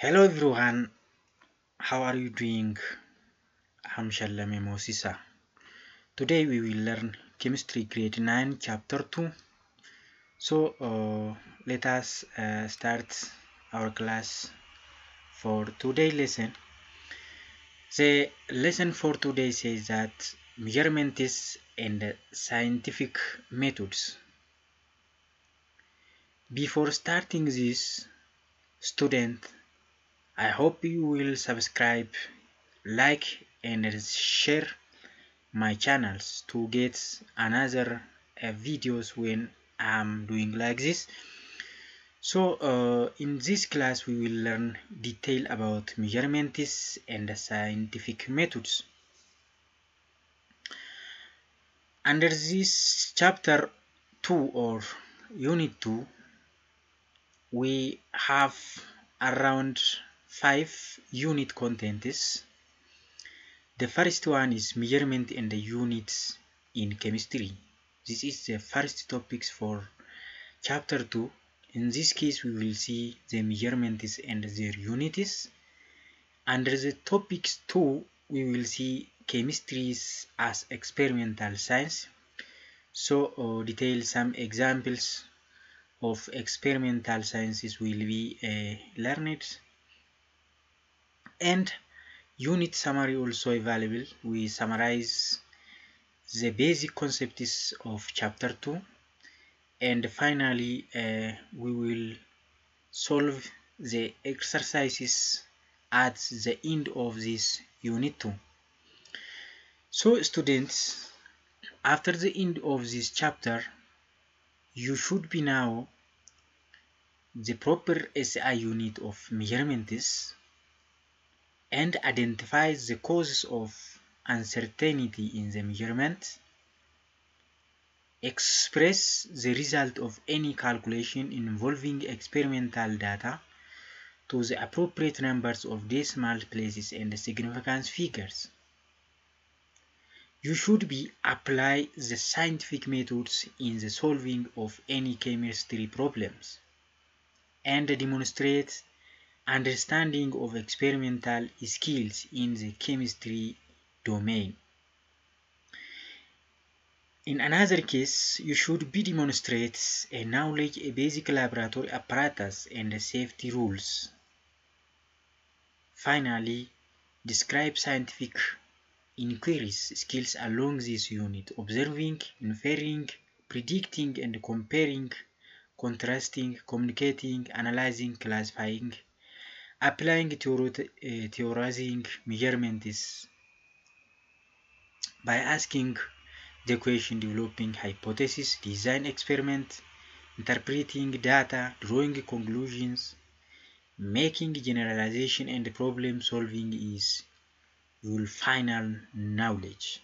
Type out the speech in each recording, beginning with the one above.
Hello everyone, how are you doing? I'm Sheleme Mosisa. Today we will learn Chemistry Grade 9 Chapter 2. So let us start our class for today lesson. The lesson for today says that measurements and scientific methods. Before starting this, student, I hope you will subscribe, like and share my channels to get another videos when I'm doing like this. So in this class we will learn detail about measurements and scientific methods. Under this chapter 2 or unit 2, we have around 5 unit contents. The first one is measurement and the units in chemistry. This is the first topics for chapter 2. In this case, we will see the measurements and their units. Under the topics 2, we will see chemistry as experimental science. So detail some examples of experimental sciences will be learned. And unit summary also available. We summarize the basic concepts of chapter 2, and finally we will solve the exercises at the end of this unit 2. So students, after the end of this chapter, you should be now the proper SI unit of measurements and identify the causes of uncertainty in the measurement, express the result of any calculation involving experimental data to the appropriate numbers of decimal places and significance figures. You should be apply the scientific methods in the solving of any chemistry problems and demonstrate understanding of experimental skills in the chemistry domain. In another case, you should be demonstrate a knowledge a basic laboratory apparatus and safety rules. Finally, describe scientific inquiries skills along this unit: observing, inferring, predicting and comparing, contrasting, communicating, analyzing, classifying, applying, theorizing measurements by asking the question, developing hypothesis, design experiment, interpreting data, drawing conclusions, making generalization and problem solving is your final knowledge.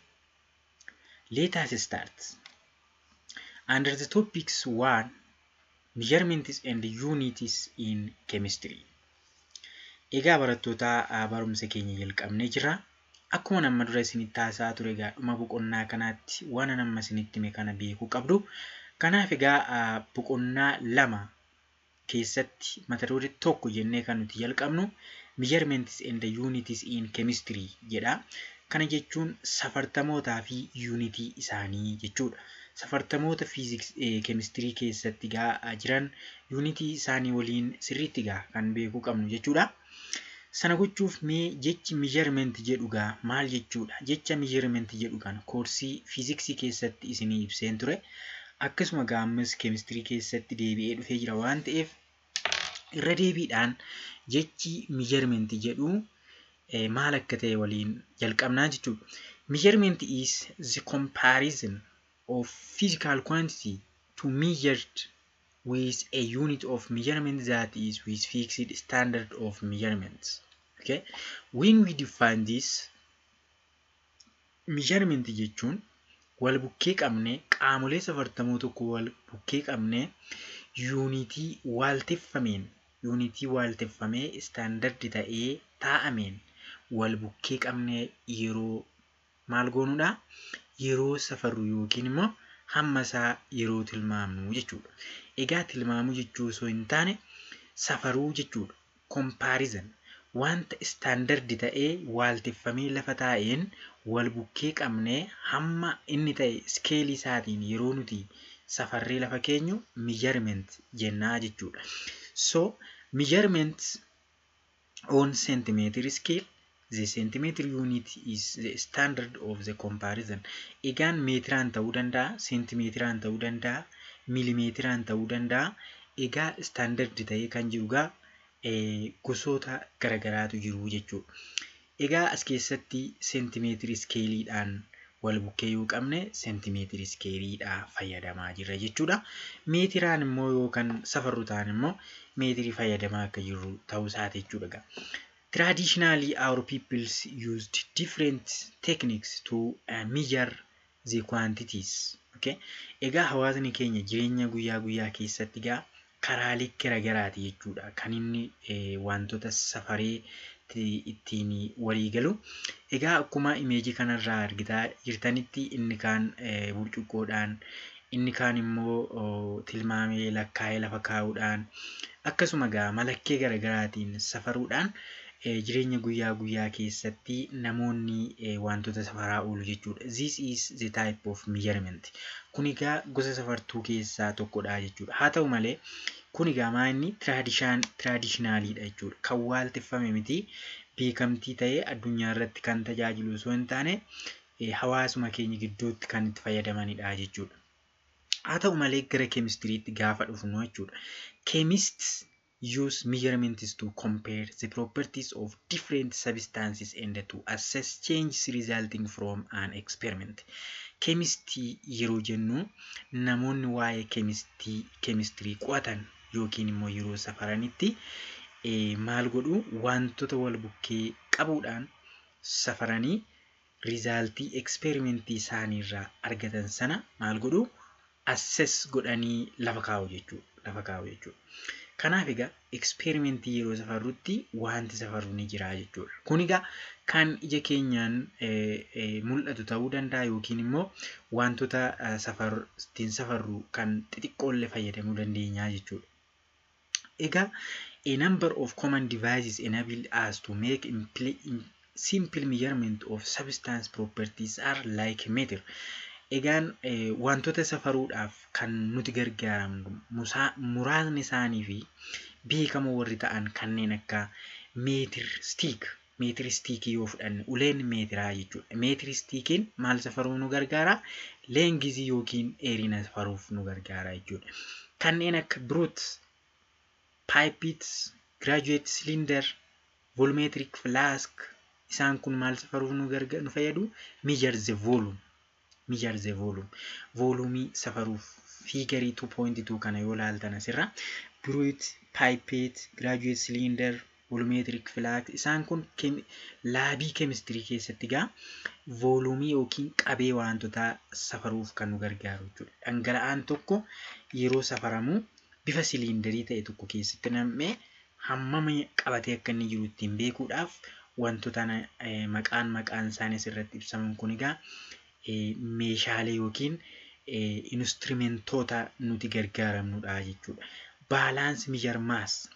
Let us start. Under the topics 1, measurements and units in chemistry. Egaa barattoota, barumsa keenya jalqabnee jira. Akkuma nama dura isinitti haasaa ture, egaa dhuma boqonnaa kanaatti waan nama isinitti hime kana beekuu qabdu. Kanaaf egaa boqonnaa 2 keessatti mata duree 1 jennee kan nuti jalqabnu measurements and units in chemistry jedha. Kana jechuun safartamootaa fi yuunitii isaanii jechuudha. Safartamoota fiiziksii keemistirii keessatti egaa jiran yuunitii isaanii waliin sirriitti egaa kan beekuu qabnu jechuudha. Sana gochuuf mee jechi measurement jedhu gaa maal jechuudha? Jecha measurement jedhu kana koorsii fiiziksii keessatti isinii ibseen ture. Akkasuma gaa ammas keemistirii keessatti deebi'ee dhufee jira waan ta'eef, irra deebiidhaan jechi measurement jedhu maal akka ta'e waliin jalqabnaa jechuudha. Measurement is the comparison of physical quantity to measured with a unit of measurement that is with fixed standard of measurements. Okay? When we define this, measurement jechuun wal bukkee qabnee qaamolee safartamoo tokko wal bukkee qabnee yuunitii waalteffameen, yuunitii waalteffamee standard ta'ee taa'ameen wal bukkee qabnee yeroo maal goonuudha? Yeroo safarru yookiin immoo hamma isaa yeroo tilmaamnu jechuudha. Egaa tilmaamuu jechuu osoo hin taane safaruu jechuudha. comparison, wanta standard ta'ee waalteffamee lafa taa'een wal bukkee qabnee hamma inni ta'e scaleii isaatiin yeroo nuti safarree lafa keenyu measurement jennaa jechuudha. So measurement on centimeter scale, the centimeter unit is the standard of the comparison. Egaan meetiraan ta'uu danda'a, seentimeetiraan ta'uu danda'a, miilimeetiraan ta'uu danda'a. Egaa standard ta'ee kan jiru gaa gosoota garagaraatu jiru jechuudha. Egaa as keessatti seentimeetiri scaleiidhaan wal bukkee yoo qabne, seentimeetiri scaleiidhaa fayyadamaa jirra jechuudha. Meetiraan immoo yoo kan safarru ta'an immoo meetirii fayyadamaa akka jirru ta'uu isaati jechuudha. Traditionally, our peoples used different techniques to measure the quantities. Okay? Egaa hawaasni keenya jireenya guyyaa guyyaa keessatti egaa karaalee garagaraati jechuudha kan inni wantoota safaree ittiin walii galu. Egaa akkuma imageii kanarraa argitaa jirtanitti, inni kaan burcuqqoodhaan, inni kaan immoo tilmaamee lakkaa'ee lafa kaa'uudhaan, akkasuma egaa malakkee garagaraatiin safaruudhaan jireenya guyyaa guyyaa keessatti namoonni wantoota safaraa oolu jechuudha. This is the type of measurement. Kun egaa gosa safartuu keessaa tokkodha jechuudha. Haa ta'u malee, kun egaa maa inni traditionaliidha jechuudha. Kan waalteffame miti, beekamtii ta'ee addunyaa irratti kan tajaajilu osoo hin taane, hawaasuma keenya gidduutti kan itti fayyadamanidha jechuudha. Haa ta'u malee, gara keemistiriitti gaafa dhufnu jechuudha. Chemists use measurements to compare the properties of different substances and to assess changes resulting from an experiment. Keemistii yeroo jennu, namoonni waa'ee keemistirii qo'atan yookiin immoo yeroo safaranitti maal godhu? Wantoota wal bukkee qabuudhaan safaranii resultii experimentii isaaniirraa argatan sana maal godhu? Assess godhanii lafa kaa'u jechuudha. Lafa kaa'u jechuudha. Kanaaf egaa experimentii yeroo safarrutti wanti safarru ni jira jechuudha. Kun egaa kan ija keenyaan mul'atu ta'uu danda'a yookiin immoo wantoota ittiin safarru kan xixiqqoollee fayyadamuu dandeenya jechuudha. Egaa a number of common devices enable us to make simple measurement of substance properties are like meter. Egaan wantoota safaruudhaaf kan nuti gargaaramnu muraasni isaanii fi beekamoo warri ta'an kanneen akka meter stick, meter stickii yoo fudhanne, uleen meetiraa jechuudha. Meter stickiin maal safaruuf nu gargaara? Lengthii yookiin dheerina safaruuf nu gargaara jechuudha. Kanneen akka burette, pipettes, graduate cylinder, volumetric flask, isaan kun maal safaruuf nu fayyadu? Measure the volume. Measure the volume. Volumeii safaruuf figureii 2.2 kana yoo ilaaltan asirra burette, pipette, graduate cylinder, volumetric flask, isaan kun labii keemistirii keessatti egaa volumeii yookiin qabee wantoota safaruuf kan nu gargaaru jechuudha. Dhangala'aan tokko yeroo safaramu bifa cylinderii ta'e tokko keessatti nam'ee hammam qabatee akka inni jiru ittiin beekuudhaaf wantoota maqaan maqaan isaanii asirratti ibsaman kun egaa meeshaalee yookiin instrumentoota nuti gargaaramnudha jechuudha. Balance measure mass.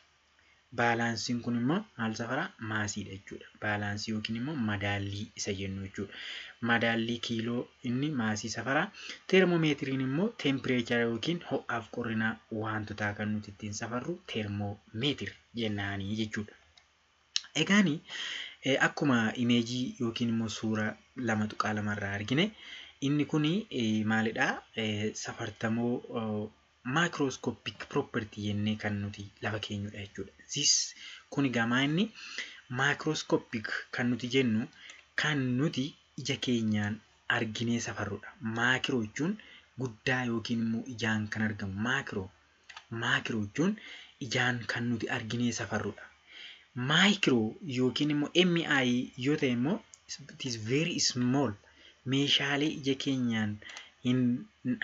Balanceiin kun immoo maal safara? Massiidha jechuudha. Balanceii yookiin immoo madaallii isa jennu jechuudha. Madaallii kiiloo inni massii safara. Thermometeriin immoo temperature yookiin ho'aaf qorrina wantoota kan nuti ittiin safarru thermometer jennaanii jechuudha. Egaani akkuma imageii yookiin immoo suura 2.2 irraa argine, inni kun maalidhaa? Safartamoo macroscopic property jennee kan nuti lafa keenyudha jechuudha. This kun egaa inni macroscopic kan nuti jennu kan nuti ija keenyaan arginee safarrudha. Macro jechuun guddaa yookiin immoo ijaan kan argamu. Macro, macro jechuun ijaan kan nuti arginee safarrudha. Micro yookiin immoo MI yoo ta'e immoo it is very small, meeshaalee ija keenyaan hin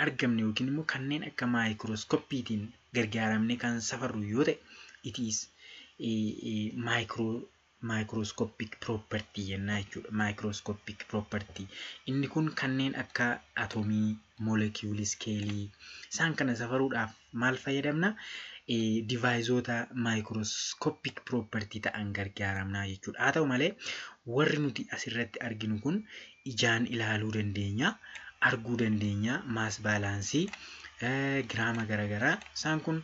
argamne yookiin immoo kanneen akka maayikirooskoppiitiin gargaaramne kan safarru yoo ta'e, it is microscopic property jennaa jechuudha. Microscopic property. Inni kun kanneen akka atomii, moleculeii, scaleii, isaan kana safaruudhaaf maal fayyadamna? Deviceoota microscopic property ta'an gargaaramnaa jechuudha. Haa ta'u malee, warri nuti asirratti arginu kun ijaan ilaaluu dandeenya, arguu dandeenya, mass balance, giraama garaagaraa, isaan kun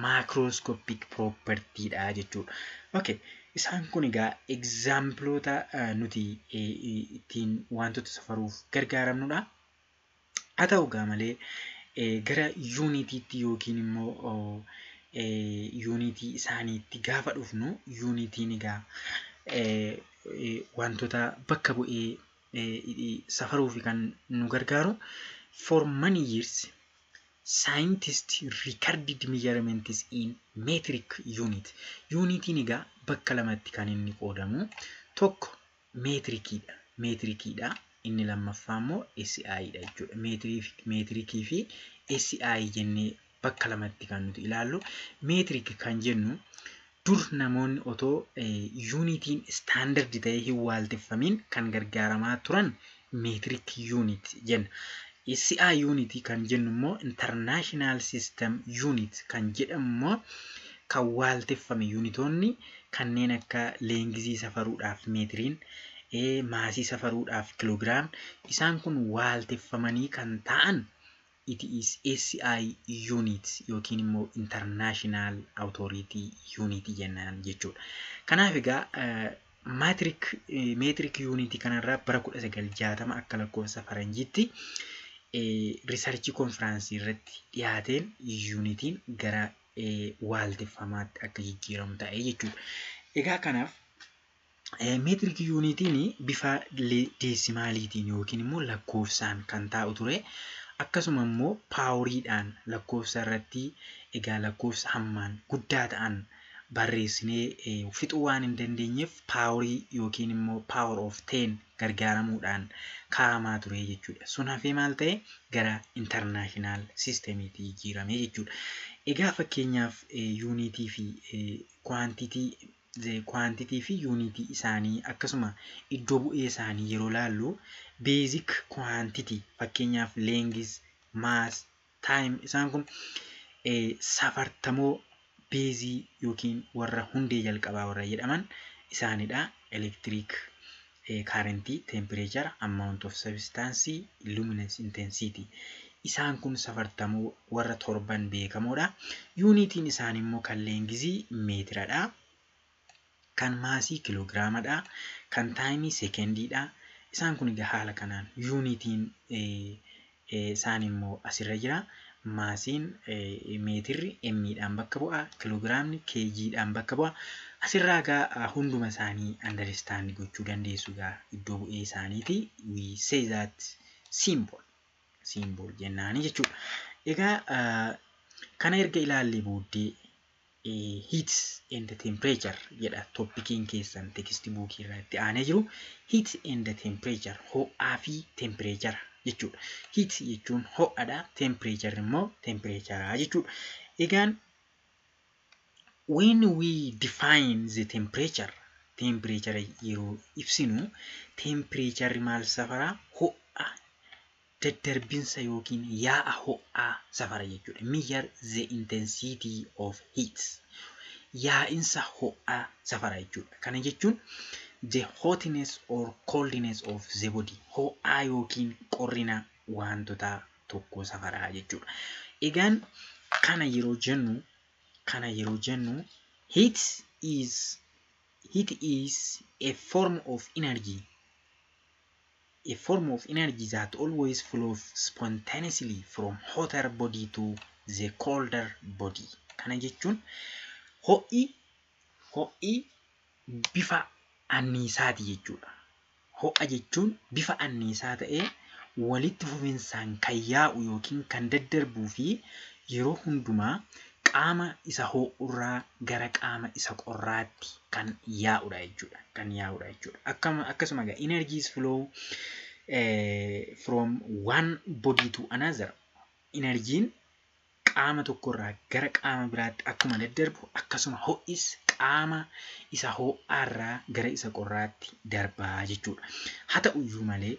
macroscopic propertydha jechuudha. Okay. Isaan kun egaa exampleoota nuti ittiin wantoota safaruuf gargaaramnudha. Haa ta'u egaa malee, gara unitiitti yookiin immoo unitii isaaniitti gaafa dhufnu, unitiin egaa wantoota bakka bu'ee safaruuf kan nu gargaaru. For many years, scientists recorded measurements in metric unit. Unitiin egaa bakka lamatti kan inni qoodamu. Tokko meetirikiidha. Meetirikiidha. Inni lammaffaa immoo SI dha jechuudha. Meetirikii fi SI jennee bakka lamatti kan nuti ilaallu. Metric kan jennu dur namoonni otoo unitiin standard ta'ee hin waalteffamiin kan gargaaramaa turan metric unit jenna. SI unit kan jennu immoo, International System Unit kan jedhamu immoo, kan waalteffame unitoonni kanneen akka lengthii safaruudhaaf meetiriin, massii safaruudhaaf kiloogiraam, isaan kun waalteffamanii kan ta'an it is SI unit yookiin immoo International Authority Unit jennaan jechuudha. Kanaaf egaa metric unit kanarraa bara 1960 akka lakkoofsa faranjiitti research conference irratti dhiyaateen unitiin gara waalteffamaatti akka jijjiiramu ta'e jechuudha. Egaa kanaaf metric unitiin bifa decimaliitiin yookiin immoo lakkoofsaan kan taa'u ture. Akkasuma immoo poweriidhaan lakkoofsa irratti egaa lakkoofsa hammaan guddaa ta'an barreessinee fixuu waan hin dandeenyeef, powerii yookiin immoo power of 10 gargaaramuudhaan kaa'amaa ture jechuudha. Sun hafee maal ta'e? Gara international systemiitti jijjiirame jechuudha. Egaa fakkeenyaaf unitii fi quantity fi unitii isaanii, akkasuma iddoo bu'ee isaanii yeroo laallu, basic quantity fakkeenyaaf length, mass, time, isaan kun safartamoo baseii yookiin warra hundee jalqabaa warra jedhaman isaanidha. Electric currentii, temperature, amount of substance, luminous intensity. Isaan kun safartamoo warra torban beekamoodha. Unitiin isaanii immoo kan lengthii meetiradha. Kan massii kiloogiraamadha. Kan timeii sekendiidha. Isaan kun egaa haala kanaan unitiin isaan immoo asirra jira. Massiin meetirri emmiidhaan bakka bu'a. Kiloogiraamni kgdhaan bakka bu'a. Asirraa egaa hunduma isaanii understand gochuu dandeessu egaa iddoo bu'ee isaaniiti. We say that symbol. Symbol jennaani jechuudha. Egaa kana erga ilaallee booddee, heat and temperature jedha topiciin keessan text bookii irraa itti aanee jiru. Heat and temperature, ho'aa fi temperature jechuudha. Heat jechuun ho'adha, temperature immoo temperature jechuudha. Egaan when we define the temperature, temperature yeroo ibsinu, temperature maal safara? Ho'a daddarbinsa yookiin yaa'a ho'aa safara jechuudha. Measure the intensity of heat. Yaa'insa ho'aa safara jechuudha. Kana jechuun the hotness or coldness of the body. Ho'aa yookiin qorrina wantoota tokko safaraa jechuudha. Egaan kana yeroo jennu, heat is a form of energy that always flows spontaneously from hotter body to the colder body. Kana jechuun ho'i bifa anniisaati jechuudha. Ho'a jechuun bifa anniisaa ta'ee walitti fufinsaan kan yaa'u yookiin kan daddarbuu fi yeroo hundumaa qaama isa ho'urraa gara qaama isa qorraatti kan yaa'udha jechuudha. Kan yaa'udha jechuudha. Akkasuma egaa energies flow from one body to another. Energiin qaama tokkorraa gara qaama biraatti akkuma daddarbu, akkasuma ho'is qaama isa ho'aarraa gara isa qorraatti darbaa jechuudha. Haa ta'uyyuu malee,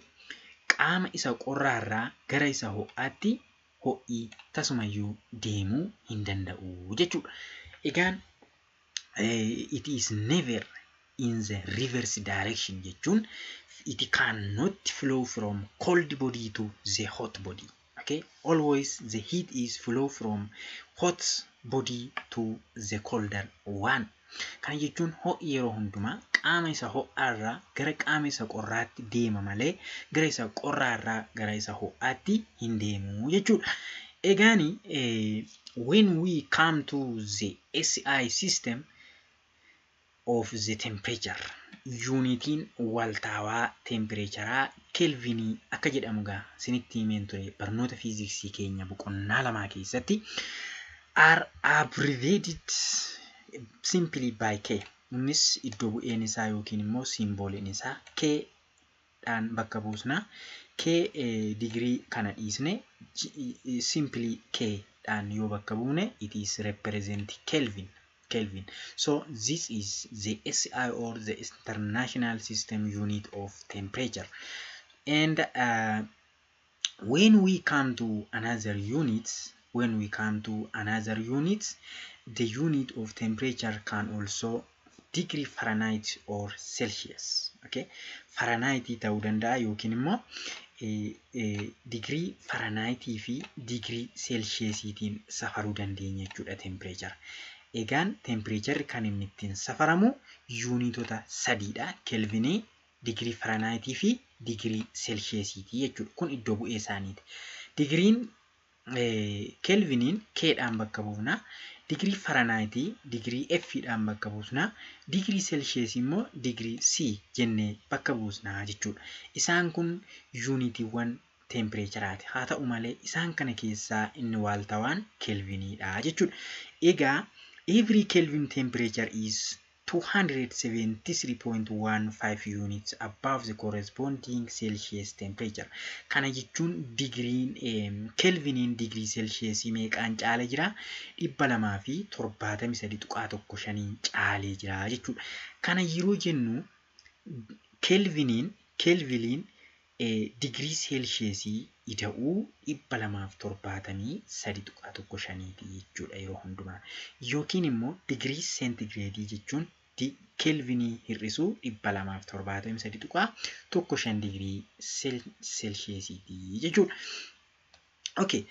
qaama isa qorraarraa gara isa ho'aatti ho'i tasumayyuu deemuu hin danda'u jechuudha. Egaan it is never in the reverse direction jechuun it cannot flow from cold body to the hot body. Okay, always the heat is flow from hot body to the colder one. Kana jechuun ho'i yeroo hundumaa qaama isa ho'aarraa gara qaama isa qorraatti deema malee gara isa qorraarraa gara isa ho'aatti hin deemu jechuudha. Egaani when we come to the SI system of the temperature, yuunitiin waltaawaa tempireecharaa kelvinii akka jedhamu gaa sinitti himeen ture barnoota fiiziksii keenya boqonnaa lamaa keessatti, are abbreviated simply by K. Innis iddoo bu'een isaa yookiin immoo simbooliin isaa K dhaan bakka buusna. K digirii kana dhiisne simply K dhaan yoo bakka buune, it is represent Kelvin. Kelvin. So this is the SI or the International System Unit of Temperature. And when we come to another unit, when we come to another unit, the unit of temperature can also degree Fahrenheit or Celsius. Okay? Fahrenheit ta'uu danda'a yookiin immoo digirii Fahrenheitii fi digirii Celsiusiitiin safaruu dandeenya jechuudha temperature. Egaan tempireecharri kan inni ittiin safaramu yuunitota sadiidha. Kelvinii, digirii Fahrenheitii fi digirii Celsiusiitii jechuudha. Kun iddoo bu'ee isaaniiti. Digiriin Kelviniin Kdhaan bakka buufna. Digirii Fahrenheitii digirii Fdhaan bakka buusna. Digirii Celsius immoo digirii C jennee bakka buusna jechuudha. Isaan kun yuunitiiwwan tempireecharaati. Haa ta'u malee, isaan kana keessaa inni waaltawaan kelviniidha jechuudha. Egaa every Kelvin temperature is 273.15 units above the corresponding Celsius temperature. Kana jechuun digiriin kelviniin digirii Celsiusii meeqaan caala jira? 273.15n caalee jira jechuudha. Kana yeroo jennu kelviniin digirii Celsiusii ida'uu 273.15ti jechuudha yeroo hundumaa. Yookiin immoo digirii seentigireedii jechuun kelvinii hir'isuu 273.15 digirii seelsheesiiti jechuudha. Okay.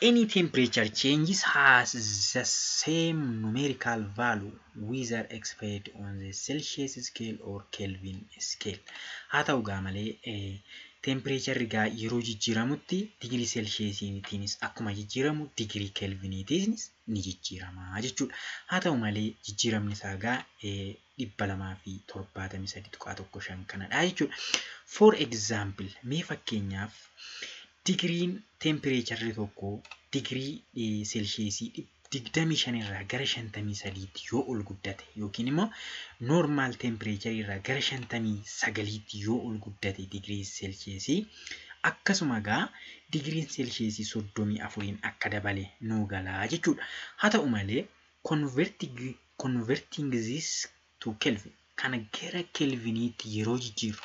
Any temperature changes has the same numerical value whether expressed on the Celsius scale or Kelvin scale. Haa ta'u gaa malee, tempireecharri gaa yeroo jijjiiramutti digirii seelsheesiitiinis akkuma jijjiiramu digirii kelviniitiinis ni jijjiirama jechuudha. Haa ta'u malee, jijjiiramni isaa gaa 273.15 kanadha jechuudha. For example, mee fakkeenyaaf digiriin tempireecharri tokko digirii seelsheesii 25 irraa gara 53tti yoo ol guddate yookiin immoo normal tempireecharii irraa gara 59tti yoo ol guddate digirii seelsheesii, akkasuma gaa digiriin seelsheesii 34n akka dabale nuu galaa jechuudha. Haa ta'u malee, converting this to Kelvin, kana gara kelviniitti yeroo jijjiirru,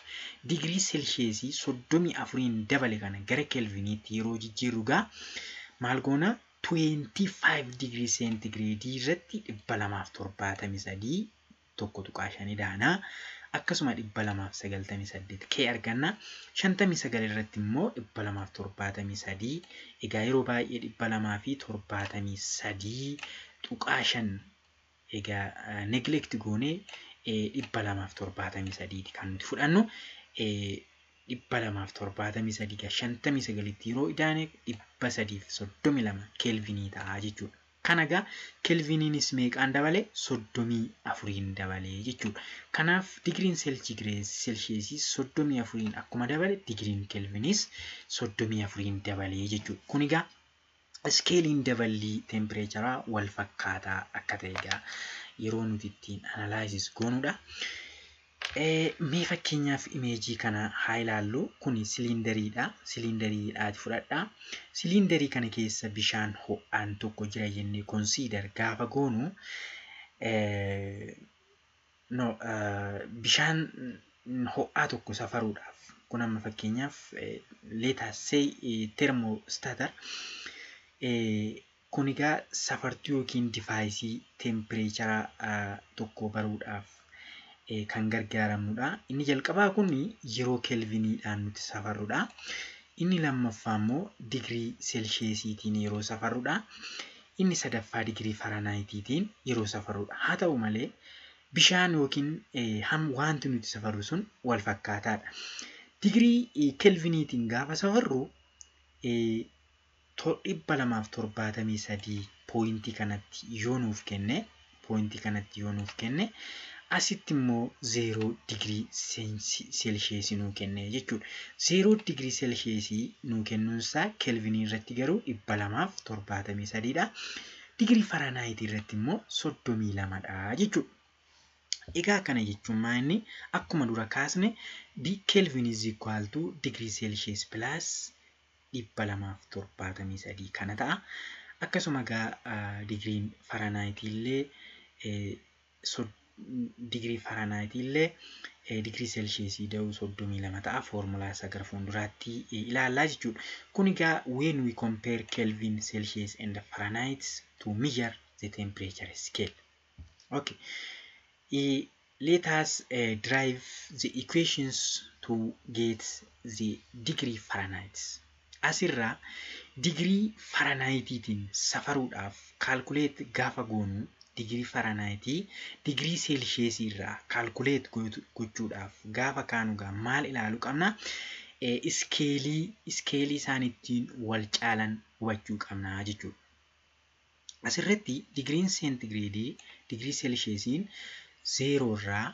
digirii seelsheesii 34n dabale kana gara kelviniitti yeroo jijjiirru gaa maal goona? 25 digirii seentigireedii irratti 273 1.5 daanaa, akkasuma 298 kee arganna. 59 irratti immoo 273. Egaa yeroo baay'ee 273.5 egaa neglect goonee 273ti kan nuti fudhannu. 273 gaa 59tti yeroo idaane 332 keelvinii ta'a jechuudha. Kana egaa kelviniinis meeqaan dabale? 34n dabalee jechuudha. Kanaaf digiriin seelsheesii 34n akkuma dabale digiriin kelviniis 34n dabalee jechuudha. Kun egaa iskeeliin daballii tempireecharaa wal fakkaataa akka ta'e egaa yeroo nuti ittiin analysis goonudha. Mee fakkeenyaaf imeejii kana haa ilaallu. Kuni siliindariidha. Siliindariidhaati fudhadhaa. Siliindarii kana keessa bishaan ho'aan tokko jira jennee consider gaafa goonu, no, bishaan ho'aa tokko safaruudhaaf kun amma fakkeenyaaf let us say thermostat. Kun egaa safartuu yookiin device temperature tokko baruudhaaf kan gargaaramnudha. Inni jalqabaa kun yeroo keelviniidhaan nuti safarrudha. Inni lammaffaa immoo digirii seelsheesiitiin yeroo safarrudha. Inni sadaffaa digirii Fahrenheitiitiin yeroo safarrudha. Haa ta'u malee, bishaan yookiin wanti nuti safarru sun wal fakkaataadha. Digirii keelviniitiin gaafa safarru 273 point kanatti yoo nuuf kenne, point kanatti yoo nuuf kenne, asitti immoo 0 digirii seelsheesii nuu kenne jechuudha. 0 digirii seelsheesii nuu kennuunsaa keelvinii irratti garuu 273dha. Digirii Fahrenheit irratti immoo 32dha jechuudha. Egaa kana jechuun maa inni akkuma dura kaasne Kelvin is equal to degree Celsius plus 273 kana ta'a. Akkasuma egaa digiriin Fahrenheit illee, digirii Fahrenheit illee digirii Celsius da'uu 32 ta'a. Foormulaa isaa gara fuulduraatti ilaallaa jechuudha. Kun egaa when we compare Kelvin, Celsius and Fahrenheit to measure the temperature scale. Okay. Let us derive the equations to get the degree Fahrenheit. Asirraa digirii Fahrenheitiitiin safaruudhaaf calculate gaafa goonu, digirii Fahrenheitii digirii Seelsheesii irraa calculate gochuudhaaf gaafa kaanu gaa maal ilaaluu qabna? Scale isaan ittiin wal caalan hubachuu qabna jechuudha. Asirratti digiriin seentigireedii digirii Seelsheesiin zeeroorraa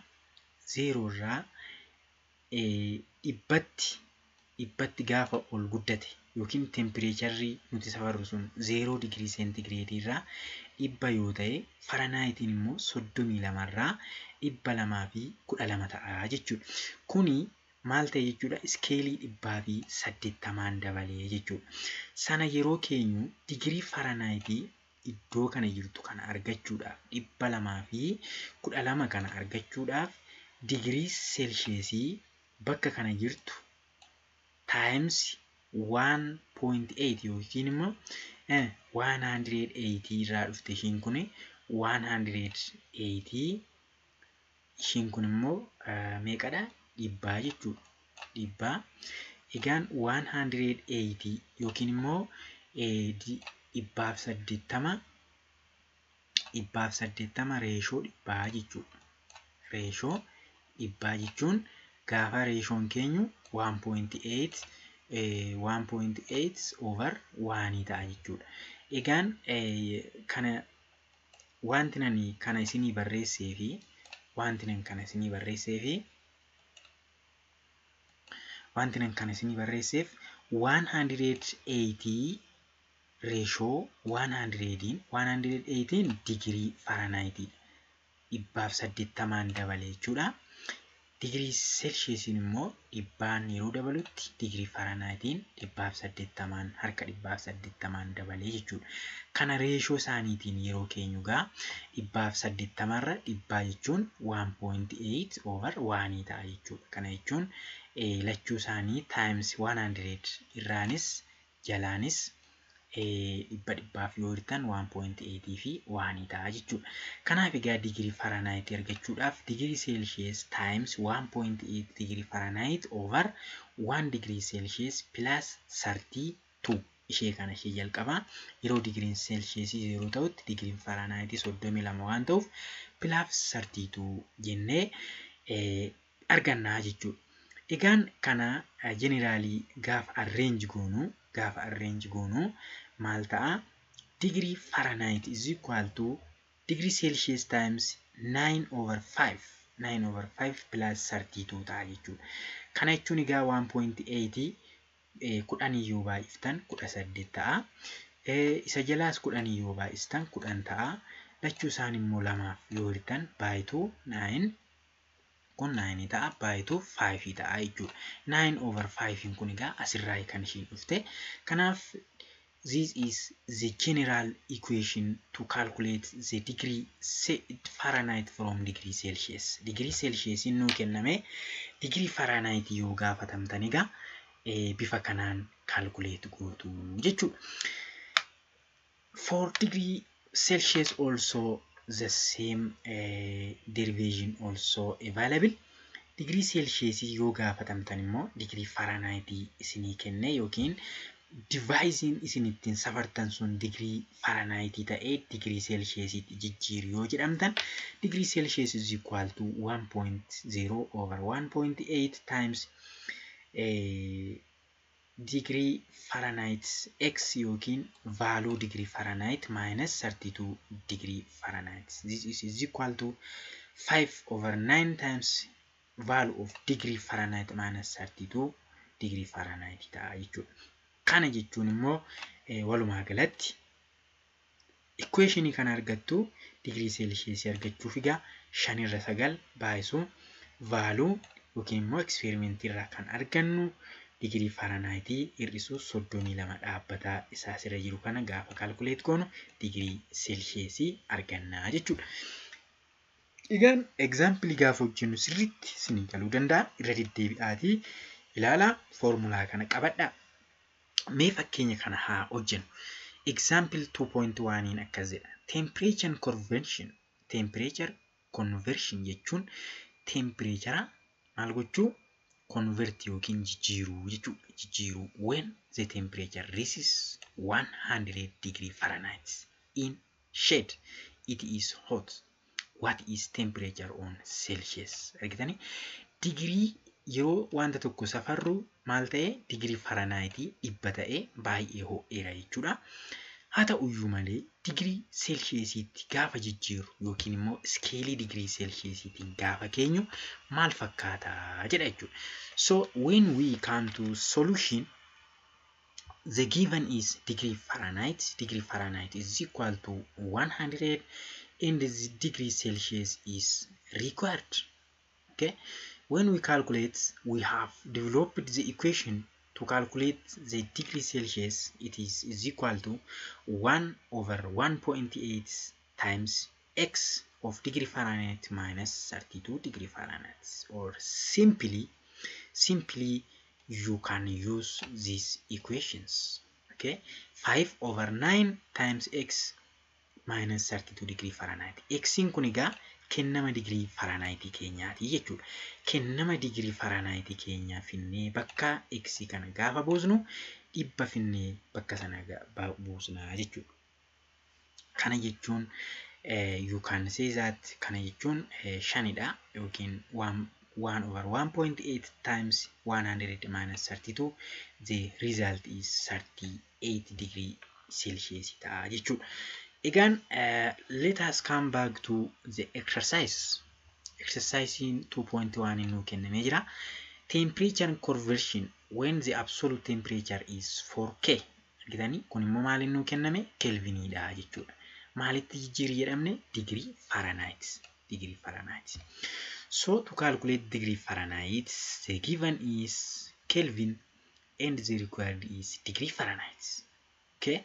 dhibbatti gaafa ol guddate yookiin temperatureri nuti safarru sun 0 digirii seentigireedii irraa 100 yoo ta'e, Fahrenheitiin immoo 32rraa 212 ta'a jechuudha. Kuni maal ta'e jechuudha? Scale 180n dabalee jechuudha. Sana yeroo keenyu digirii Fahrenheitii iddoo kana jirtu kana argachuudhaaf, 212 kana argachuudhaaf, digirii seelsheesii bakka kana jirtu times 1.8 yookiin immoo 180 irraa dhufte. Ishiin kun 180, ishiin kun immoo meeqadha? Dhibbaa jechuudha. Dhibbaa. Egaan 180 yookiin immoo 180, 180 ratio dhibbaa jechuudha. Ratio dhibbaa jechuun gaafa ratioon keenyu 1.8, 1.8 over 1 ta'a jechuudha. Egaan kana wanti nani kana isinii barreessee fi wanti nan kana isinii barreessee fi wanti nan kana isinii barreesseef 180 ratio 100, 118 digirii Fahrenheitiidha. 180n dabale jechuudha. Digirii Seelsheesiin immoo dhibbaan yeroo dabalutti digirii Fahrenheitiin 180n, harka 180n dabalee jechuudha. Kana ratio isaaniitiin yeroo keenyu gaa 180rra dhibbaa jechuun 1.8 over 1 ta'a jechuudha. Kana jechuun lachuu isaanii times 100 irraanis jalaanis dhibba dhibbaaf yoo hirtan 1.8 fi 1 ta'a jechuudha. Kanaaf egaa digirii Fahrenheit argachuudhaaf digirii Celsius times 1.8 digirii Fahrenheit over 1 digirii Celsius plus 32 ishee kana ishee jalqabaa yeroo digiriin Celsius 0 ta'utti digiriin Fahrenheit 32 waan ta'uuf plus 32 jennee argannaa jechuudha. Egaan kana generally gaafa arrange goonu maal ta'a? Digirii Fahrenheit is equal to degree Celsius times 9 over 5, 9 over 5 plus 32 ta'a jechuudha. Kana jechuun egaa 1.8 10 yoo baay'iftan 18 ta'a. Isa jalaas 10 yoo baay'istan 10 ta'a. Lachuu isaan immoo lamaaf yoo hirtan baay'ituu 9 kun 9 ta'a, baay'ituu 5 ta'a jechuudha. 9 over 5 kun egaa asirraa kan ishiin dhufte. Kanaaf this is the general equation to calculate the degree Fahrenheit from degree Celsius. Degree Celsius nuu kenname degree Fahrenheit yoo gaafatamtan egaa bifa kanaan calculate gootu jechuudha. For degree Celsius also the same derivation also available. Degree Celsius yoo gaafatamtan immoo degree Fahrenheit isinii kenne yookiin deviceiin isin ittiin safartan sun degree Fahrenheit ta'ee degree Celsiusitti jijjiiru yoo jedhamtan, degree Celsius is equal to 1.0 over 1.8 times degree Fahrenheit x yookiin value degree Fahrenheit minus 32 degree Fahrenheit. This is equal to 5 over 9 times value of degree Fahrenheit minus 32 degree Fahrenheit ta'a jechuudha. Kana jechuun immoo walumaa galatti equationii kana argattu. Digirii seelsheesii argachuuf egaa shanirra sagal baay'isuu value yookiin immoo experimentii irraa kan argannu digirii Fahrenheitii hir'isuu 32 dhaabbataa isaa asirra jiru kana gaafa calculate goonu digirii seelsheesii argannaa jechuudha. Egaan exampleii gaafa hojjennu sirriitti isinii galuu danda'a. Irra deddeebi'aatii ilaalaa, foormulaa kana qabadhaa. Mee fakkeenya kana haa hojjennu. Example 2.1 akkas jedha. Temperature conversion. Temperature conversion jechuun temperature maal gochuu? Convert yookiin jijjiiruu jechuudha. Jijjiiruu when the temperature reaches 100 degree Fahrenheit in shade, it is hot. What is temperature on Celsius? Argitanii, digirii yeroo wanta tokko safarru maal ta'e? Digirii Fahrenheitii 100 ta'e baay'ee ho'eera jechuudha. Haa ta'uyyuu malee digirii seelsheesiitti gaafa jijjiirru yookiin immoo scaleii digirii seelsheesiitiin gaafa keenyu maal fakkaata jedha jechuudha. So when we come to solution, the given is degree Fahrenheit. Degree Fahrenheit is equal to 100 and the degree Celsius is required. Okay, when we calculate, we have developed the equation to calculate the degree Celsius. It is equal to 1 over 1.8 times x of degree Fahrenheit minus 32 degree Fahrenheit, or simply you can use these equations. Okay, 5 over 9 times x minus 32 degree Fahrenheit. X'n kun egaa kennama digirii Fahrenheit keenyaati jechuudha. Kennama digirii Fahrenheit keenyaa finnee bakka x kana gaafa buusnu 100 finnee bakka sana buusnaa jechuudha. Kana jechuun, you can say that, kana jechuun shanidha yookiin 1 over 1.8 times 100 minus 32, the result is 38 degree Celsius ta'a jechuudha. Egaan let us come back to the exercise. Exercise 2.1 nuu kennamee jira. Temperature conversion when the absolute temperature is 4K. Argitanii, kun immoo maaliin nuu kenname? Kelviniidha jechuudha. Maalitti jijjiirri jedhamne? Digirii Fahrenheit. Degree Fahrenheit. So to calculate degree Fahrenheit, the given is Kelvin and the required is degree Fahrenheit. Okay,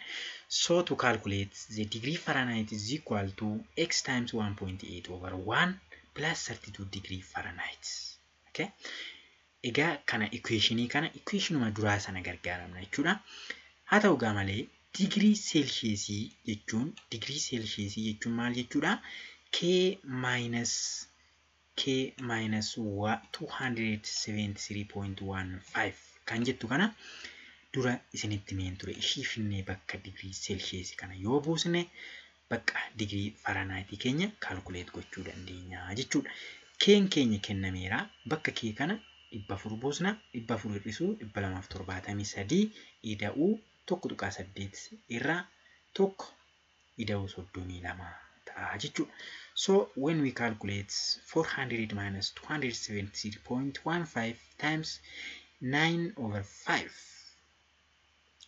so to calculate the degree Fahrenheit is equal to x times 1.8 over 1 plus 32 degree Fahrenheit. Okay, egaa kana equationii kana equationuma duraa sana gargaaramna jechuudha. Haa ta'u gaa malee digirii seelsheesii jechuun maal jechuudha? K minus K minus 273.15 kan jettu kana dura isinitti himeen ture. Ishii finnee bakka digirii seelsheesii kana yoo buusne bakka digirii Fahrenheitii keenya calculate gochuu dandeenya jechuudha. Keen keenya kennameera. Bakka K kana 400 buusna. 400 hir'isuu 273 ida'uu 1.8 irraa 1 ida'uu 32 ta'a jechuudha. So when we calculate 400 minus 273.15 times 9 over 5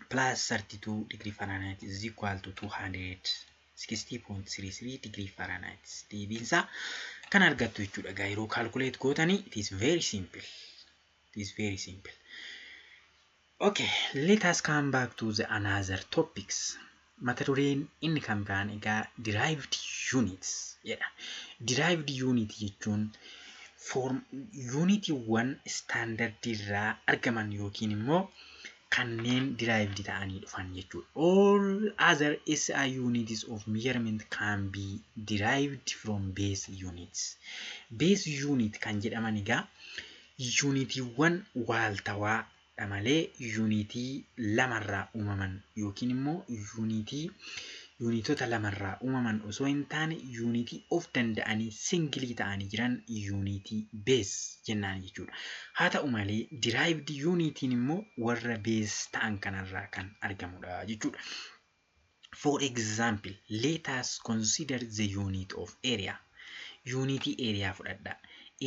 plus 32 degree Fahrenheit is equal to 260.33 degree Fahrenheit. Deebiinsaa kan argattu jechuudha. Egaa yeroo calculate gootanii it is very simple. It is very simple. Okay, let us come back to the another topics. Mata dureen inni kan biraan egaa derived units jedha. Derived unit jechuun form unitiiwwan standardii irraa argaman yookiin immoo Kanneen derived ta'anii dhufan jechuudha. All other SI units of measurement can be derived from base units. Base unit kan jedhaman egaa yuunitiiwwan waaltawaadha malee yuunitii lamarraa uumaman yookiin immoo yuunitoota lamarraa uumaman osoo hin taane, yuunitii of danda'anii single ta'anii jiran yuunitii base jennaan jechuudha. Haa ta'u malee, derived yuunitiin immoo warra base ta'an kanarraa kan argamudha jechuudha. For example, let us consider the unit of area. Yuunitii area fudhadhaa.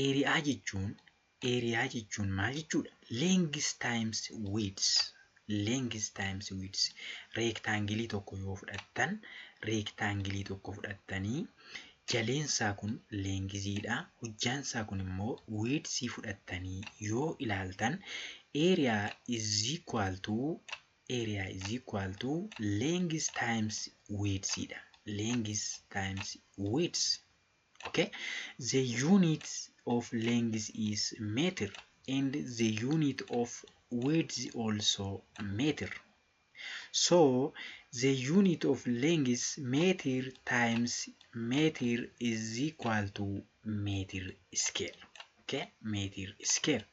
Area jechuun maal jechuudha? Length times width. Length times width. Rectangle tokko yoo fudhattan, rectangle tokko fudhattanii, jaleensaa kun lengthiidha. Hojjaansaa kun immoo width fudhattanii yoo ilaaltan, area is equal to length times width dha. Length times width. Okay, the unit of length is meter and the unit of width also meter. So the unit of length, meter times meter, is equal to meter square. Okay, meter square.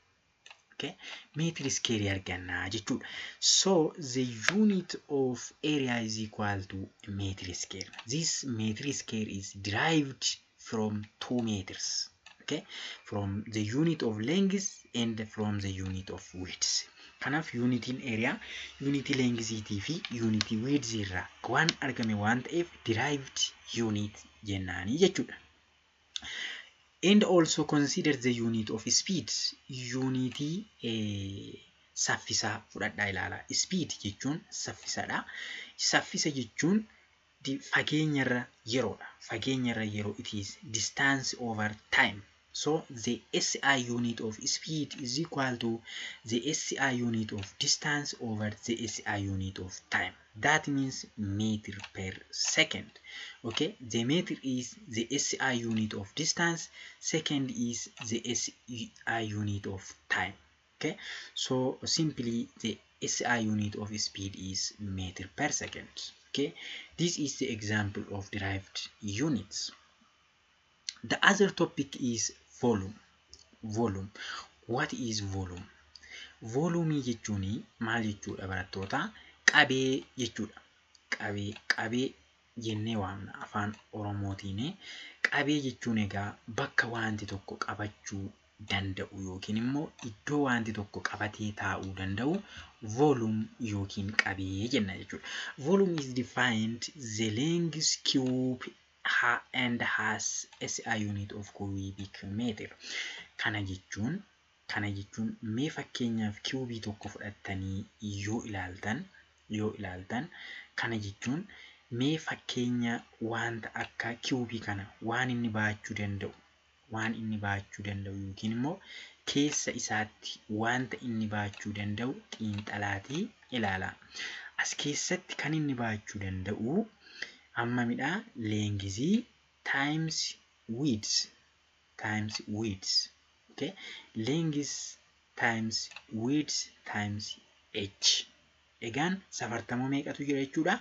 Okay, meter square argannaa jechuudha. So the unit of area is equal to meter square. This meter square is derived from 2 meters. Okay, from the unit of length and from the unit of width. Kanaaf yuunitiin area yuunitii lengthiitii fi yuunitii width irraa waan argame waan ta'eef derived unit jennaanii jechuudha. And also consider the unit of speed. Yuunitii saffisaa fudhadhaa ilaalaa. Speed jechuun saffisadha. Saffisa jechuun fageenyarra yeroodha. Fageenyarra yeroo, it is distance over time. So the SI unit of speed is equal to the SI unit of distance over the SI unit of time. That means meter per second. Okay, the meter is the SI unit of distance, second is the SI unit of time. Okay, so simply the SI unit of speed is meter per second. Okay, this is the example of derived units. The other topic is volume. Volume. What is volume? Volume jechuun maal jechuudha, barattoota? Qabee jechuudha. Qabee, qabee jennee waamna afaan Oromootiin. Qabee jechuun egaa bakka wanti tokko qabachuu danda'u yookiin immoo iddoo wanti tokko qabatee taa'uu danda'u volume yookiin qabee jenna jechuudha. Volume is defined the length cube and has SI unit of cubic meter. Kana jechuun mee fakkeenyaaf kiubii tokko fudhattanii yoo ilaaltan, kana jechuun mee fakkeenya wanta akka kiubii kana waan inni baachuu danda'u yookiin immoo keessa isaatti wanta inni baachuu danda'u xiinxalaatii ilaalaa. As keessatti kan inni baachuu danda'u hammamidha? Length times width times width. Okay? Length times width times h. Egaan safartamoo meeqatu jira jechuudha?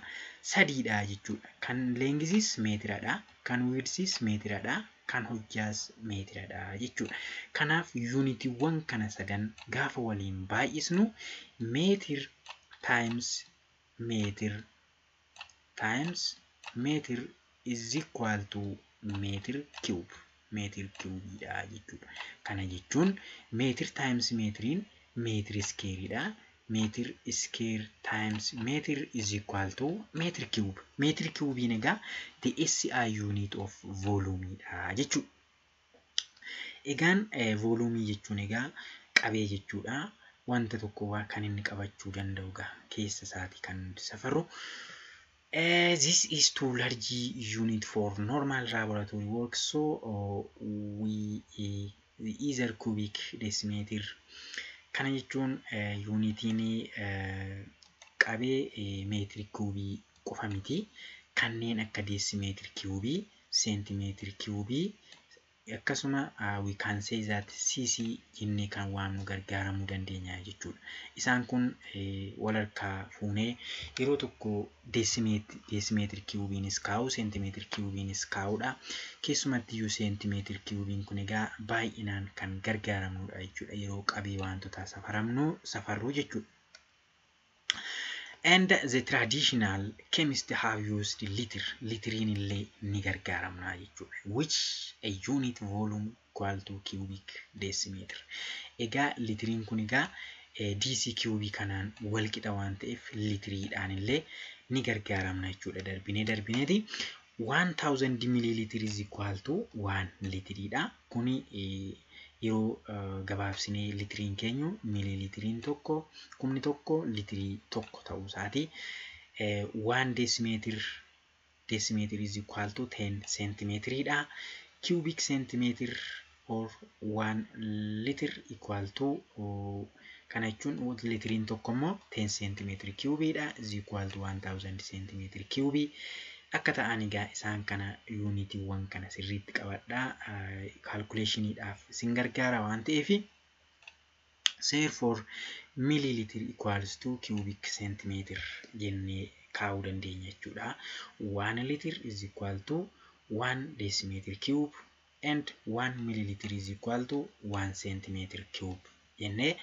Sadiidha jechuudha. Kan lengthiis meetiradha. Kan widthiis meetiradha. Kan hojjaas meetiradha jechuudha. Kanaaf yuunitiiwwan kana sadan gaafa waliin baay'isnu, meter times meter times meter is equal to meter cube. Meter cubeiidha jechuudha. Kana jechuun meter times meetiriin meter squareiidha. Meter square times meter is equal to meter cube. Meter cubeiin egaa the SI unit of volumeidha jechuudha. Egaan volume jechuun egaa qabee jechuudha. Wanta tokko kan inni qabachuu danda'u egaa keessa isaati kan nuti safarru. This is too large unit for normal laboratory work, so we either cubic decimeter. Kana jechuun yuunitiin qabee meetiri kiubii qofa miti. Kanneen akka deesimeetiri kiubii, seentimeetiri kiubii, Akkasuma we can say that cc jennee kan waamnu gargaaramuu dandeenya jechuudha. Isaan kun wal harkaa fuunee yeroo tokko deesimeetir kiubiinis kaa'u, seentimeetir kiubiinis kaa'udha. Keessumatti iyyuu seentimeetir kiubiin kun egaa baay'inaan kan gargaaramnudha jechuudha, yeroo qabee wantoota safaramnu safarruu jechuudha. And the traditional chemist have used liter. Litiriin illee ni gargaaramna jechuudha. Which a unit volume equal to cubic decimeter. Egaa litiriin kun egaa dc cubii kanaan wal qixa waan ta'eef litiriidhaan illee ni gargaaramna jechuudha. Darbinee darbineeti 1000 milliliter is equal to 1 litiriidha. Kuni yeroo gabaabsinee litiriin keenyu miiliilitiriin tokko 1000 litirii 1 ta'uu isaati. 1 decimeter is equal to 10 centimeetiriidha. Cubic centimeter or 1 liter equal to, kana jechuun litiriin tokko immoo 10 centimeter cubiidha, is equal to 1000 centimeter cubii akka ta'an. Egaa isaan kana yuunitiiwwan kana sirriitti qabadhaa, calculationiidhaaf isin gargaara waan ta'eef. Therefore, milliliter equals to cubic centimeter jennee kaa'uu dandeenya jechuudha. 1 liter is equal to 1 decimeter cube and 1 milliliter is equal to 1 centimeter cube jennee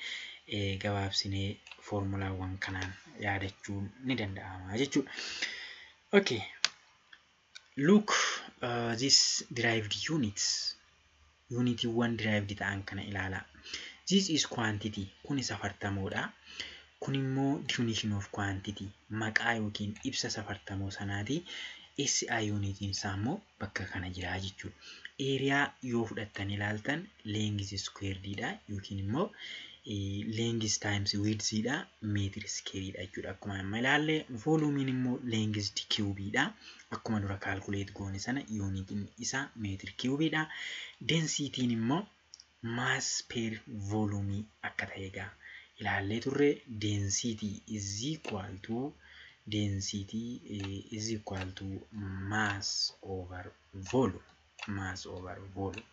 gabaabsinee foormulaawwan kanaan yaadachuun ni danda'ama jechuudha. Okay. Look, this derived units. Unitiiwwan derived ta'an kana ilaalaa. This is quantity. Kuni safartamoodha. Kun immoo definition of quantity. Maqaa yookiin ibsa safartamoo sanaati. SI unitiin isaa immoo bakka kana jira jechuudha. Area yoo fudhattan ilaaltan length squared dha yookiin immoo length times width dha, meter square dha jechuudha. Akkuma amma ilaalle, volumiin immoo length cube dha. Akkuma dura calculate goone sana unitiin isaa meter cube dha. Densitiin immoo mass per volume akka ta'e egaa ilaallee turre. Density is equal to mass over volume, mass over volume.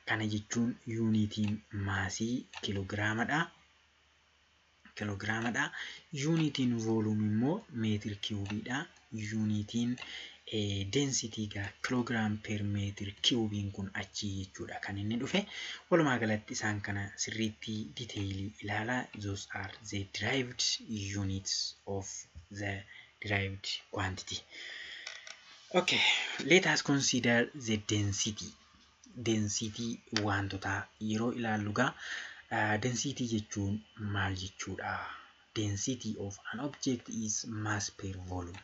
Kana jechuun yuunitiin maasii kiloogiraamadha. Kiloogiraamadha. Yuunitiin volume immoo meetir kiubiidha. Yuunitiin density egaa kilogram per meter kiubiin kun achii jechuudha kan inni dhufe. Walumaa galatti isaan kana sirriitti detailii ilaalaa. Those are the derived units of the derived quantity. Okay, let us consider the density. Density wantoota yeroo ilaallu gaa, density jechuun maal jechuudha? Density of an object is mass per volume.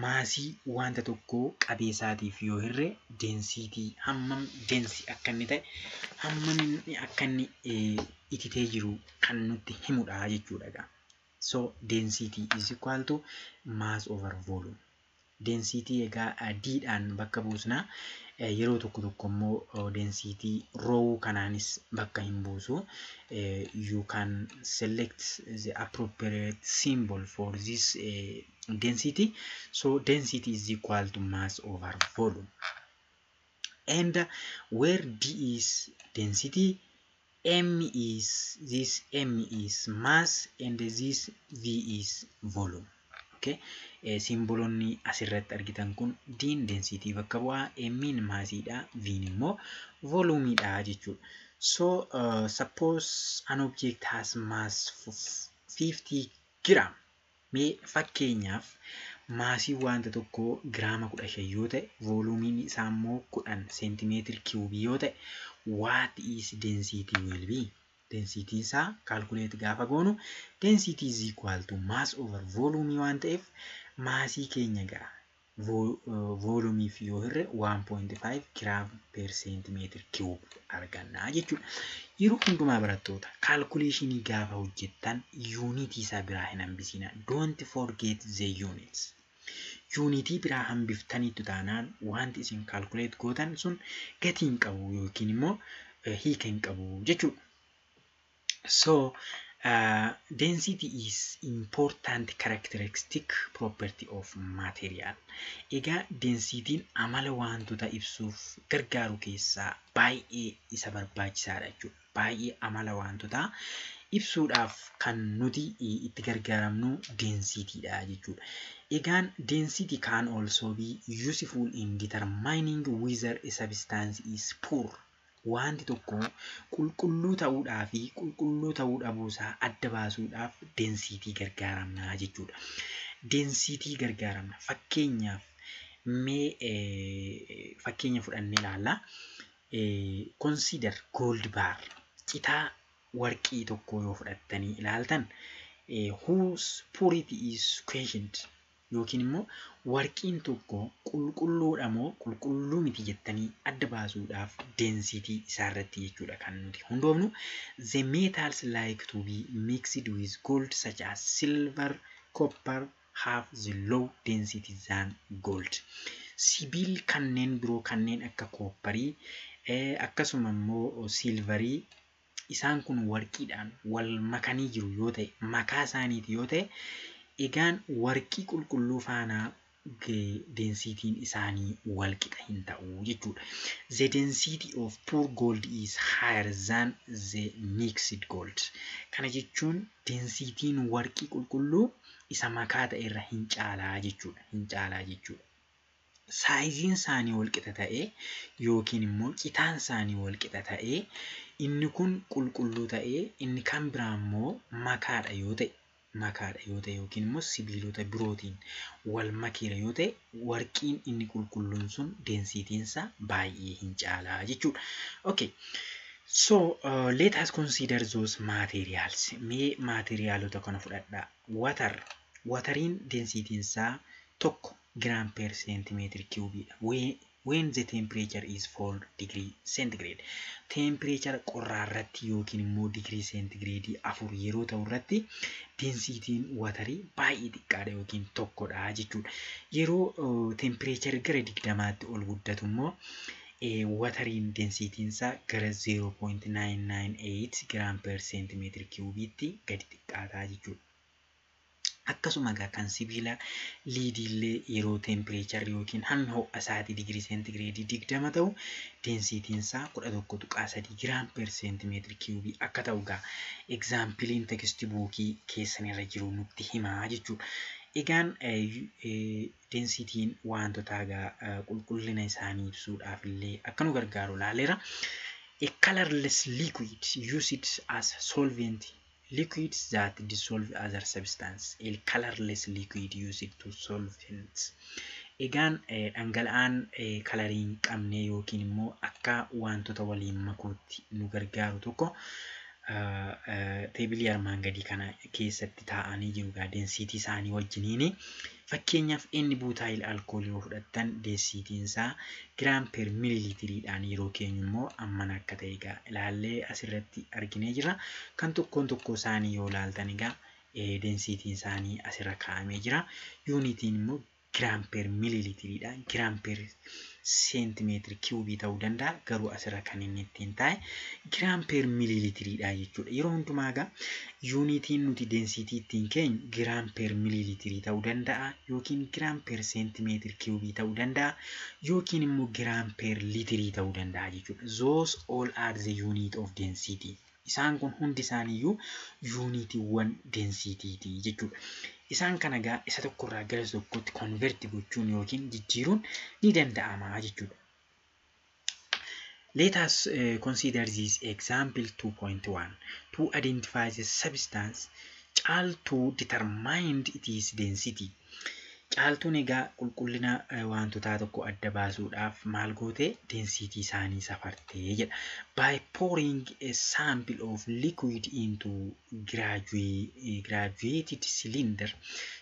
Maasii wanta tokkoo qabeessaatiif yoo hirre density hammam dense akka inni ta'e, hammam inni akka inni ititee jiru kan nutti himudha jechuudha egaa. So density is equal to mass over volume. Density egaa D'dhaan bakka buusna. Yeroo tokko tokko immoo density rho kanaanis bakka hin buusu. You can select the appropriate symbol for this density. So density is equal to mass over volume. And where D is density, M is this, M is mass, and this V is volume. Okay. Simboloonni asirratti argitan kun D'n density bakka bu'aa, M'n maasiidha, V'n immoo volumiidha jechuudha. So suppose an object has mass 50 gram. Mee fakkeenyaaf maasii wanta tokkoo giraama 15 yoo ta'e, volumiin isaa immoo 10 seentimeetiri kiubii yoo ta'e, what is density will be? Densitiin isaa calculate gaafa goonu density is equal to mass over volume waan ta'eef, maasii keenya gaa volumiif yoo hirre 1.5 gram per centimeter cube arganna jechuudha. Yeroo hundumaa barattoota, calculationii gaafa hojjettan yuunitii isaa biraa hin hambisina. Don't forget the units. Yuunitii biraa hambiftaniitu taanaan wanti isin calculate gootan sun gatii hin qabu yookiin immoo hiika hin qabu jechuudha. So Density is important characteristic property of material. Egaa densitiin amala wantoota ibsuuf gargaaru keessaa baay'ee isa barbaachisaadha jechuudha. Baay'ee amala wantoota ibsuudhaaf kan nuti itti gargaaramnu densitiidha jechuudha. Egaan density can also be useful in determining whether a substance is pure. Wanti tokko qulqulluu ta'uudhaa fi qulqulluu ta'uu dhabuusaa adda baasuudhaaf densitii gargaaramna jechuudha. Densitii gargaaramna. Fakkeenyaaf, mee fakkeenya fudhannee ilaalla. Consider gold bar, citaa warqii tokko yoo fudhattanii ilaaltan, whose purity is questioned, yookiin immoo warqiin tokko qulqulluudha moo qulqulluu miti jettanii adda baasuudhaaf densitii isaarratti jechuudha kan nuti hundoofnu. The metals like to be mixed with gold, such as silver, copper, have the low density than gold. Sibiil kanneen biroo kanneen akka koopparii, akkasuma immoo silvarii, isaan kun warqiidhaan wal makanii jiru yoo ta'e, makaa isaaniiti yoo ta'e, egaan warqii qulqulluu faanaa densitiin isaanii wal qixa hin ta'u jechuudha. The density of pure gold is higher than the mixed gold. Kana jechuun densitiin warqii qulqulluu isa makaa ta'e irra hin caalaa jechuudha. Hin caalaa jechuudha. Saayiziin isaanii wal qixa ta'ee yookiin immoo citaan isaanii wal qixa ta'ee, inni kun qulqulluu ta'ee inni kan biraa immoo makaadha yoo ta'e yookiin immoo sibiilota birootiin wal makeera yoo ta'e, warqiin inni qulqulluun sun densitiinsaa baay'ee hin caalaa jechuudha. Okay. So let us consider those materials. Mee maateriyaalota kana fudhadhaa. Water. Wateriin densitiinsaa 1 gram per centimeter cubiidha. When the temperature is 4 degree centigrade. Temperature qorraa irratti yookiin immoo digirii seentigireedii 4 yeroo ta'u irratti densitiin waterii baay'ee xiqqaadha yookiin tokkodha jechuudha. Yeroo temperature gara 20tti ol guddatu immoo wateriin densitiinsaa gara 0.998 gram per centimeter cubiitti gadi xiqqaataa jechuudha. Akkasuma egaa kan sibiila leadiillee yeroo tempireecharri yookiin hammi ho'a isaatii digirii seentigireedii 20 ta'u densitiinsaa 11.3 gram per centimeter cubii akka ta'u egaa exampleiin textbookii keessan irra jiru nutti himaa jechuudha. Egaan densitiin wantoota egaa qulqullina isaanii ibsuudhaaf illee akka nu gargaaru ilaaleera. A colorless liquid used as solvent, liquids that dissolve other substance, a colorless liquid used to solvents. Egaan dhangala'aan colorii hin qabne yookiin immoo akka wantoota waliin makuutti nu gargaaru tokko tableii armaan gadii kana keessatti taa'anii jiru egaa densitii isaanii wajjiniini. Fakkeenyaaf, inni butyl alcoholii yoo fudhattan densitiin isaa gram per millilitiriidhaan yeroo keenyu immoo ammana akka ta'e egaa ilaallee asirratti arginee jira. Kan tokkoon tokkoo isaanii yoo ilaaltan egaa densitiin isaanii asirra kaa'amee jira. Unitiin immoo gram per millilitiriidha. Gram per centimeter cubii ta'uu danda'a. Garuu asirra kan inni ittiin taa'e gram per millilitiriidha jechuudha. Yeroo hundumaa egaa unitiin nuti densitii ittiin keenyu gram per millilitirii ta'uu danda'a yookiin gram per centimeter cubii ta'uu danda'a yookiin immoo gram per litirii ta'uu danda'a jechuudha. Those all are the unit of density. Isaan kun hundi isaaniiyyuu unitiiwwan densitiiti jechuudha. Isaan kana egaa isa tokkorraa gara isa tokkotti convert gochuun yookiin jijjiiruun ni danda'ama jechuudha. Let us consider this example 2.1 to identify the substance. Caaltuu determined its density. Caaltuun egaa qulqullina wantootaa tokko adda baasuudhaaf maal goote? Densitii isaanii safartee jedha. By pouring a sample of liquid into graduated cylinder,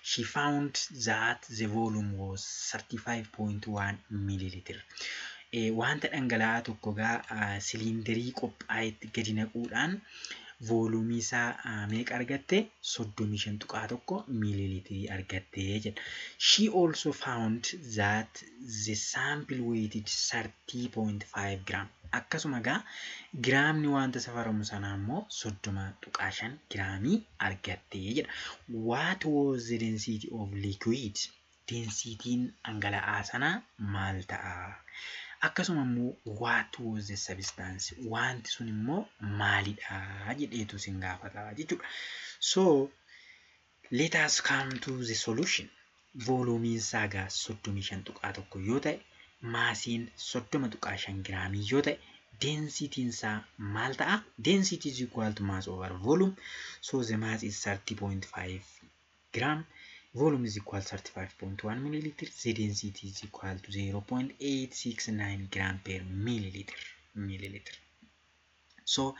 she found that the volume was 35.1 milliliter. Wanta dhangala'aa tokko egaa siliindarii qophaa'etti gadi naquudhaan Volumeii isaa meeqa argatte? 35.1 miiliiliitirii argatte jedha. She also found that the sample weighted 30.5 gram. Akkasuma egaa giraamni wanta safaramu sanaa immoo 30.5 giraamii argatte jedha. What was the density of liquid? Densityn dhangala'aa sanaa maal ta'a? Akkasuma immoo what was the substance? Wanti sun immoo maalidha jedheetu sin gaafata jechuudha. So let us come to the solution. Volumeiin isaa egaa 35.1 yoo ta'e, massiin 30.5 giraamii yoo ta'e, densityn isaa maal ta'a? Density is equal to mass over volume. So the mass is 30.5 gram. Volume is equal to 35.1 milliliter. The density is equal to 0.869 gram per milliliter. So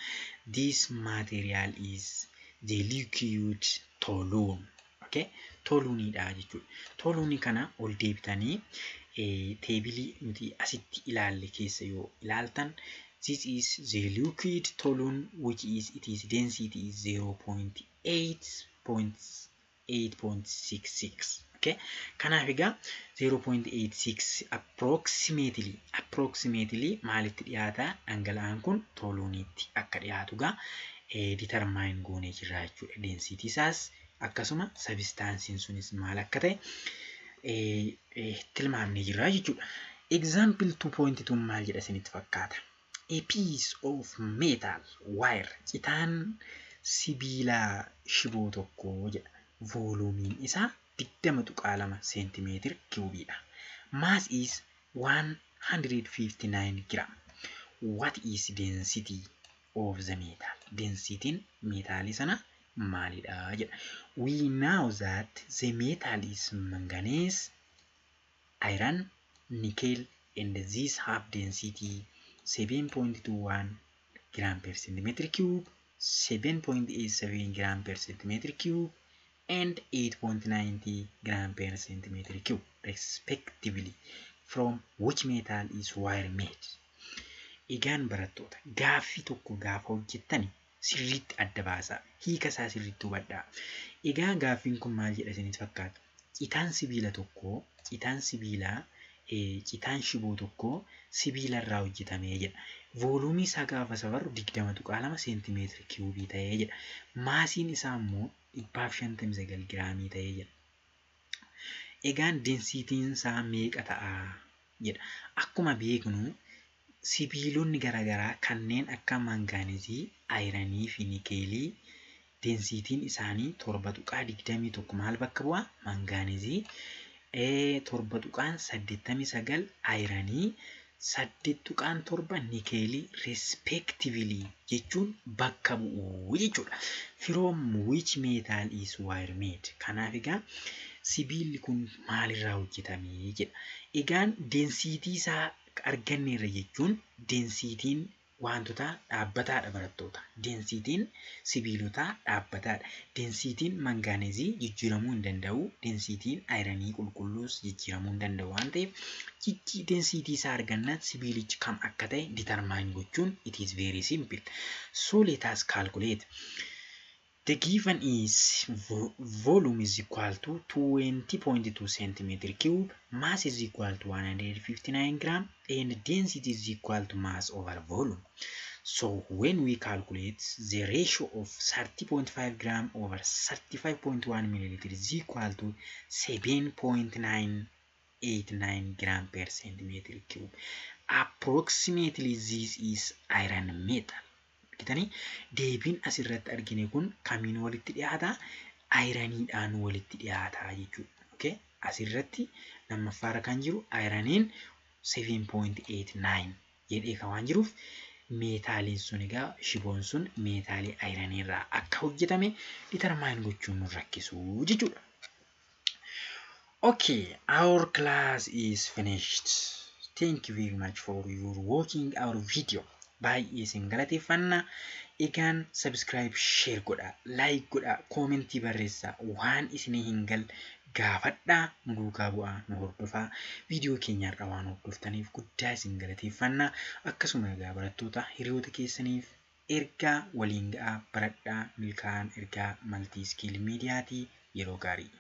this material is the liquid toluene. Okay? Tolueneiidha jechuudha. Tolueneii kana ol deebitanii tableii nuti asitti ilaalle keessa yoo ilaaltan, this is the liquid toluene, which is it is density is 0.8.8.66. Okay? Kanaaf egaa 0.86 approximately maalitti dhiyaata? Dhangala'aan kun tolueneiitti akka dhiyaatu egaa determine goonee jirra jechuudha. Density isaas akkasuma substanceiin sunis maal akka ta'e tilmaamnee jirra jechuudha. Example 2.2 maal jedha isinitti fakkaata? A piece of metal wire, citaan sibiilaa shiboo tokko jedha. Volumeiin isaa 20.2 seentimeetir kiubiidha. Mass is 159 gram. What is density of the metal? Densityn metalii sana maalidha jedha. We know that the metal is manganese, iron, nickel, and these have density 7.21 gram per centimeter cube, 7.87 gram per centimeter cube, and 8.90 gram per centimeter cube respectively. From which metal is wire made? Egaan barattoota, gaaffii tokko gaafa hojjettani sirriitti adda baasaa. Hiika isaa sirriitti hubadhaa. Egaa gaaffiin kun maal jedha isinitti fakkaata? Citaan sibiila tokkoo, citaan sibiilaa, citaan shiboo tokkoo sibiila irraa hojjetamee jedha. Volumeii isaa gaafa safarru 20.2 seentimeetira kiubii ta'ee jedha. Massiin isaa immoo 159 giraamii ta'ee jedha. Egaan densityn isaa meeqa ta'a jedha. Akkuma beeknu sibiilonni garaagaraa kanneen akka manganeseii, ironii fi nickelii densityn isaanii 7.21 maal bakka bu'aa? Manganeseii. 7.89 ironii, 8.7 nickelii respectively jechuun bakka bu'u jechuudha. From which metal is wire made? Kanaaf egaa sibiilli kun maalirraa hojjetame jedha. Egaan density isaa arganneerra jechuun densityn wantoota dhaabbataadha, barattoota. Densityn sibiilotaa dhaabbataadha. Densityn manganeseii jijjiiramuu hin danda'u. Densityn ironii qulqulluus jijjiiramuu hin danda'u waan ta'eef, density isaa argannaan sibiilichi kam akka ta'e determine gochuun it is very simple. So let us calculate. The given is volume is equal to 20.2 centimeter cube, mass is equal to 159 gram, and density is equal to mass over volume. So when we calculate the ratio of 30.5 gram over 35.1 milliliter is equal to 7.989 gram per centimeter cube. Approximately this is iron metal. Argitanii, deebiin asirratti argine kun kamiin walitti dhiyaata? Ironiidhaan walitti dhiyaata jechuudha. Okay? Asirratti lammaffaarra kan jiru ironiin 7.89 jedhee kan waan jiruuf, metaliin sun egaa shiboon sun metalii ironiirraa akka hojjetame determine gochuun nu rakkisu jechuudha. Okay, our class is finished. Thank you very much for your watching our video. Baay'ee isin galateeffanna. Egaan subscribe, share godhaa, like godhaa, commentii barreessaa, waan isinii hin galle gaafadhaa, nu duukaa bu'aa, nu hordofaa. Viidiyoo keenyarra waan hordoftaniif guddaa isin galateeffanna. Akkasuma egaa barattoota, hiriyoota keessaniif Ergaa waliin ga'aa, baradhaa, milkaa'aan ergaa Multi Skill Mediatii. Yeroo gaarii.